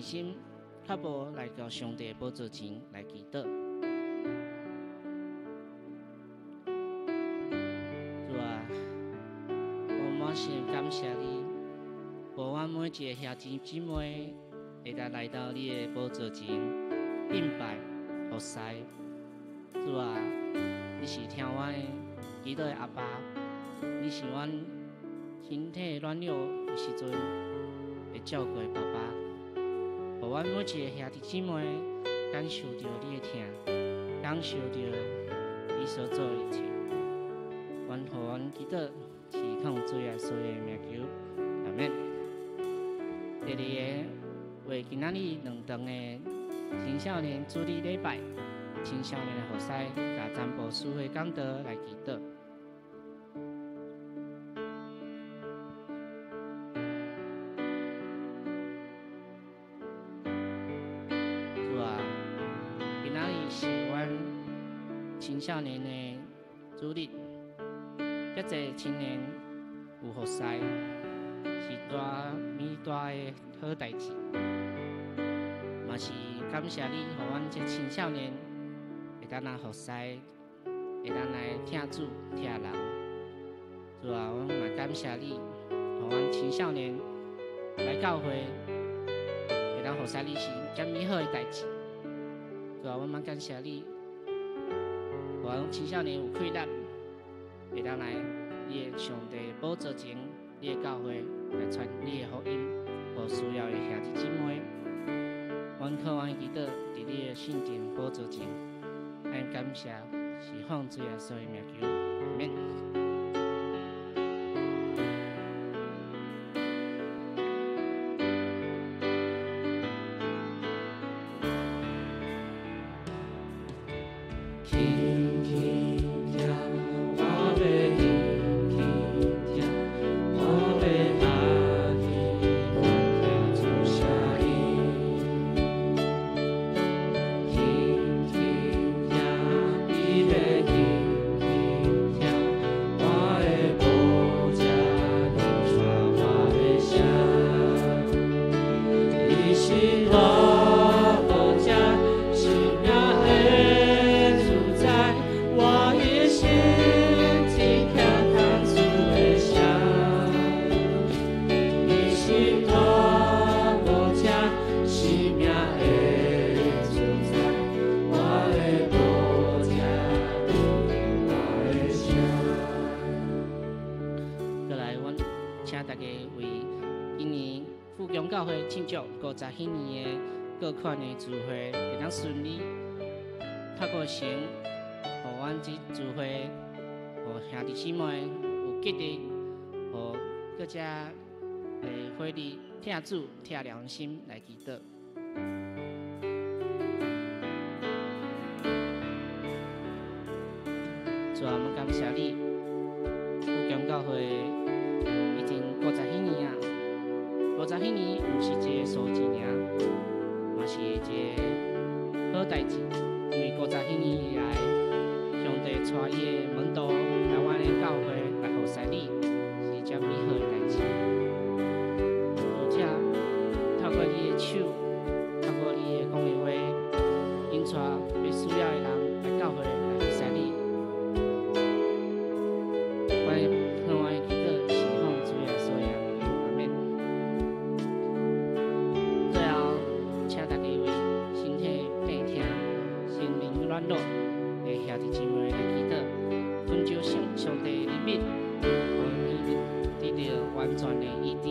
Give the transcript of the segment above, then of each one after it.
心脚步來到上帝寶座前來祈禱。主啊，我滿心感謝你，予阮每一个兄弟姊妹會當來到你的寶座前敬拜服侍。主啊，你是聽阮祈禱的阿爸，你是阮身體軟弱的時陣會照顧的爸爸，予阮每一个兄弟姊妹感受著你的疼，感受著你所做的一切。阮予阮祈禱是奉主耶穌的名求，阿們。第二个為今仔日兩堂的青少年主日禮拜，青少年的服侍，共傳播書會講道來祈禱。主啊，今仔日是阮青少年的主日，遮濟青年有服侍，是大美大的好代誌，嘛是感謝你，予阮這青少年會當來服侍，會當來疼主疼人。主啊，阮嘛感謝你，予阮青少年來教會，會當服侍你是遮美好的代誌。主啊，阮嘛感謝你，予阮青少年有氣力，會當來你的上帝寶座前，你的教會來傳你的福音，予需要的兄弟姊妹。阮渴望祈禱，佇你的聖殿寶座前，咱感謝是奉主耶穌的名求，阿們。輕輕聽，我欲輕輕聽，我欲按呢聽主聲音。輕輕聽，伊欲輕輕聽，我的寶者聽煞我的聲。伊是大寶者，生命的主宰，我一生只聽天主的聲。伊是大寶者，生命的主宰，我的寶者聽我的聲。過來，阮請大家為今年富強教會慶祝50彼年的各款的聚會，會當順利透過神，予阮這聚會，予兄弟姊妹有激勵，予閣遮會火熱疼主、疼良心來祈禱。主啊，阮感謝你，富強教會已經50彼年啊，50彼年毋是一個數字爾，嘛是一個好代誌。因為50彼年以來，上帝帶伊的門徒來阮的教會來服侍你，是遮美好的代誌。而且透過你的手，透過你的講的話，引帶有需要的人來教會來服侍你。阮向阮的祈禱是奉主耶穌的名求，阿們。最後，請大家為身體病痛、心靈軟弱的兄弟姊妹來祈禱，懇求上上帝憐憫，予伊得著完全的醫治。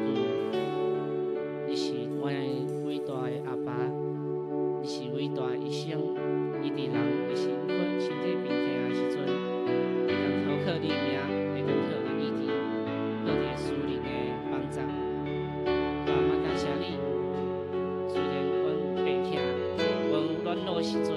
主，你是阮偉大的阿爸，你是偉大的醫生，醫治人的身體身體病痛的時陣，會當投靠你的名，會當靠你醫治，靠你屬靈的幫助。主啊，阮感謝你，雖然阮病痛，阮軟弱的時陣，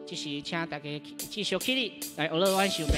這時請大家繼續起立來學樂阮收尾。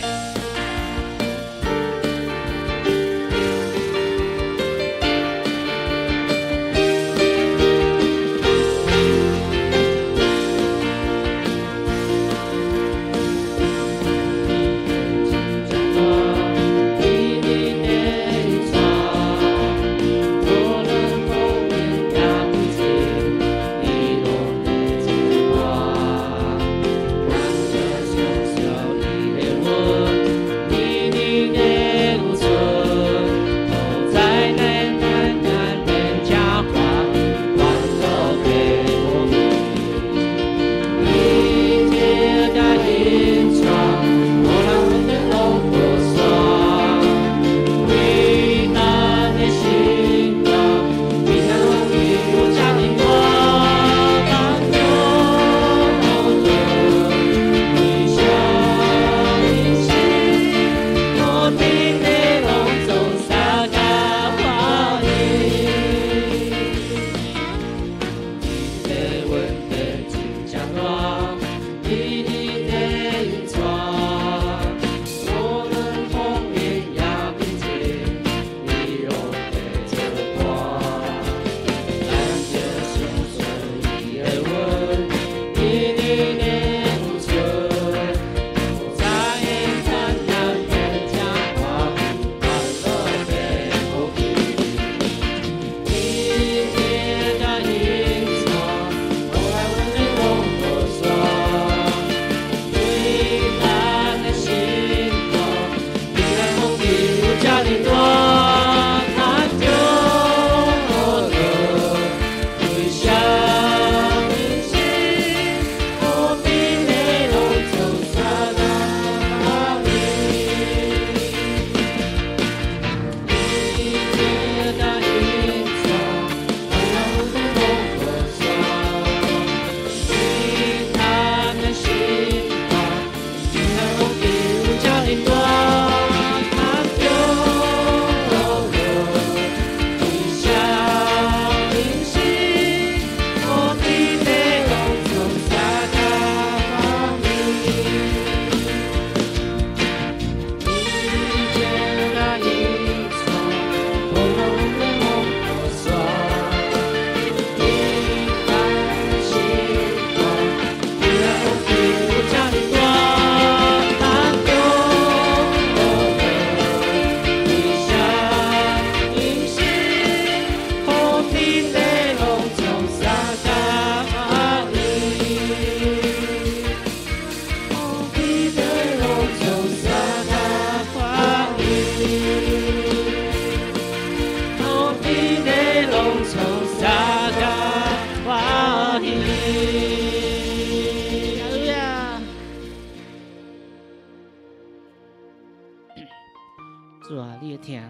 主啊，你的疼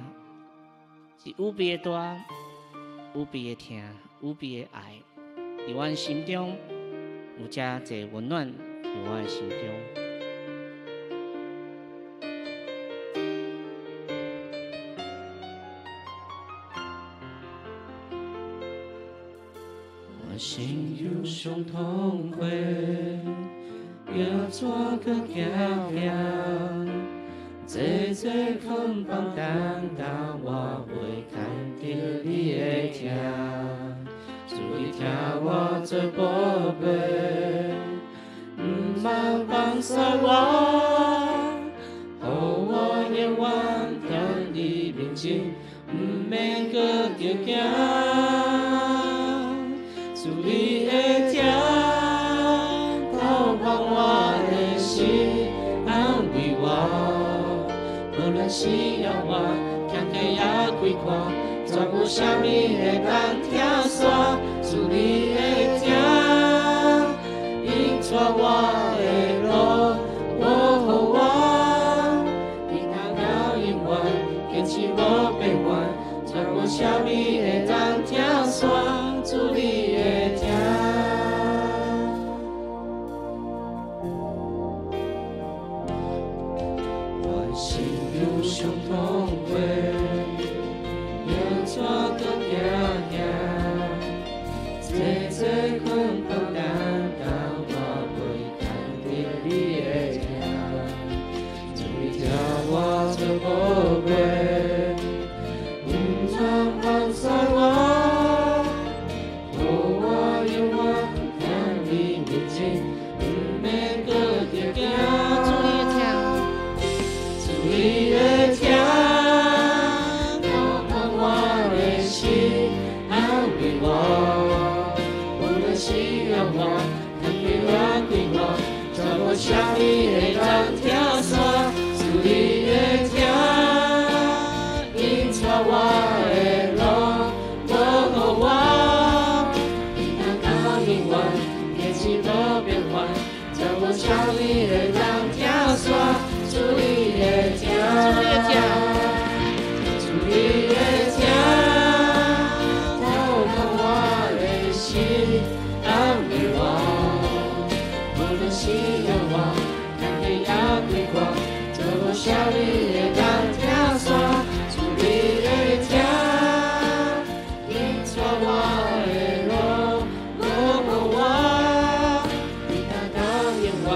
是無比的大，無比的疼，無比的愛，佇阮心中有遮濟溫暖，佇我的心中。我心有伤痛过，要怎阁行行？济济捆绑担当，我袂牵著你的疼，主你疼我做宝贝，毋通放弃我，予我永远踮你面前，毋免阁著惊。主你的疼，透过我的心，安慰我。无论是犹原，欠客也开阔，全无啥物会当拆散。主你的疼，引带我的路，保护我，平安到永远，坚持无变换，全无啥物会当拆散。主你的疼。我心有伤痛过，要怎阁行行？济济捆绑担当，我袂牵毋免閣著驚。主你的疼，主你的疼，透過我的心，安慰我。無論死抑活，困境抑快活，全無啥物會當拆散。主你的疼，引帶我的路，保護我。平安到永遠，天氣無變換，再無啥物會當拆散。主你的疼，主你的疼，主你的疼，透過我的心，安慰我。無論死抑活，困境抑快活，再無啥物會當拆散。主你的疼，引帶我的路，保護我。平安到永遠，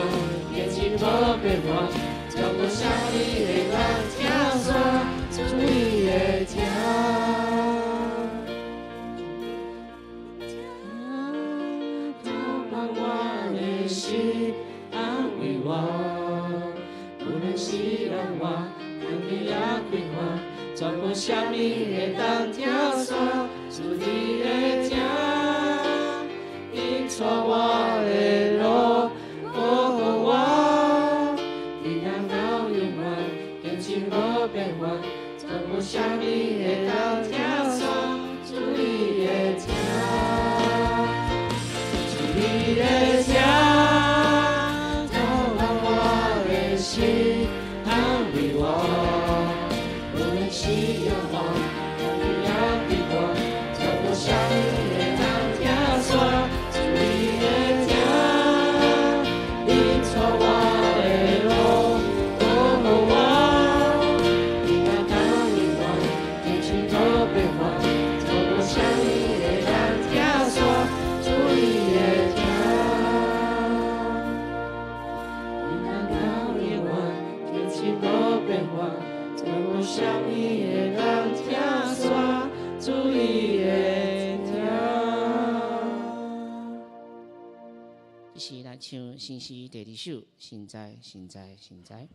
天氣無變換，再無啥物會當拆散。主你的疼。透過我的心，安慰我。無論死抑活，困境抑快活，全無啥物會當拆散。主你的疼，引帶我的路，保護我。平安到永遠，天氣無變換，全無啥物會當拆散。主你的疼，主你的疼，透過我的心，安慰我。無論死抑活，困境抑快活，全無啥物會當拆散。主你的疼，引帶我的路，保護我。平安到永遠，天氣無變換，再無啥物會當拆散。主你的疼，平安到永遠，天氣無變換，再無啥物會當拆散。主你的疼。這時來唱新詩第二首，神在，神在，神在。